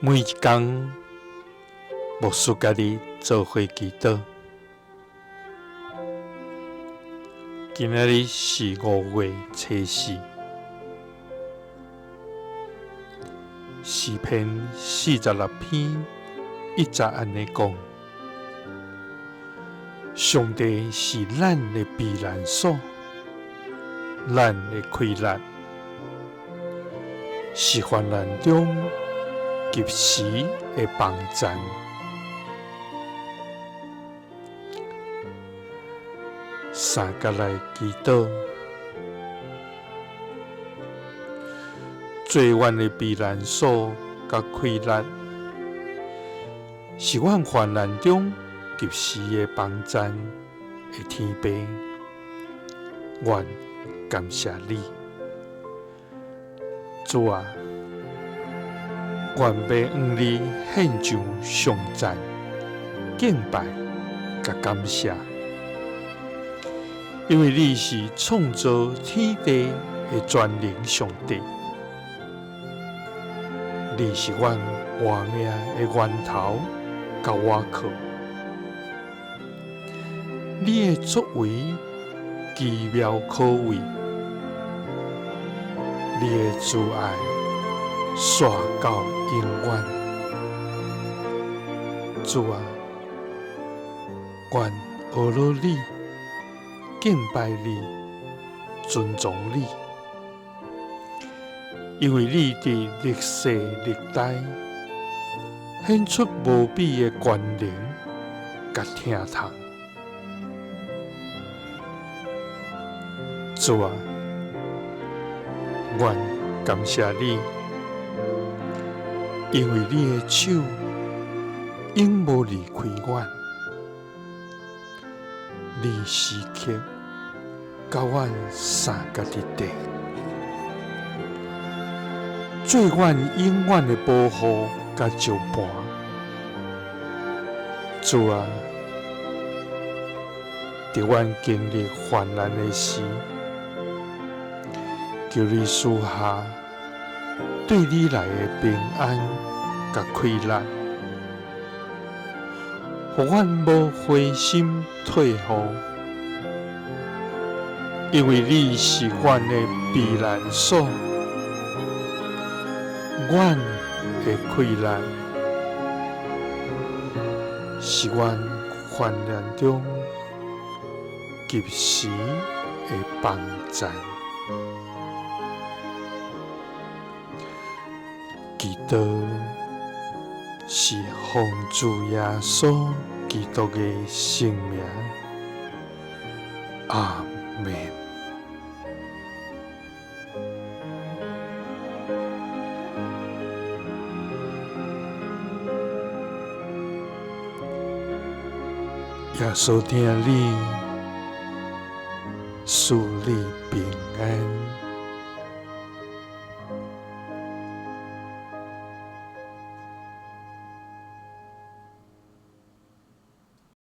每一工，牧師佮你做伙祈禱。今仔日是5月初四，詩篇46篇1節按呢講：上帝是咱的避難所，咱的氣力，是患難中及時的幫贊。三佮來祈禱，做阮的避難所佮氣力，是阮患難中及時的幫贊的天父，阮感謝你，主啊，阮欲向你獻上頌讚、敬拜佮感謝，因為你是創造天地的全能上帝，你是阮活命的源頭佮倚靠，你的作為奇妙可畏，你的慈愛紲到永遠。主啊，阮呵咾你，敬拜你，尊崇你，因為你佇歷世歷代顯出無比的權能佮疼痛。主啊，阮感謝你，因為你的手永無離開阮，你時刻佮阮相佮佇底，做阮永遠的保護佮石磐。主啊，佇阮經歷患難的時，求你賜下對你來的平安佮氣力，予阮無灰心退後，因為你是阮的避難所，阮的氣力，是阮患難中及時的幫贊。祈禱是奉主耶穌基督的聖名，阿們。耶穌疼你，賜你平安。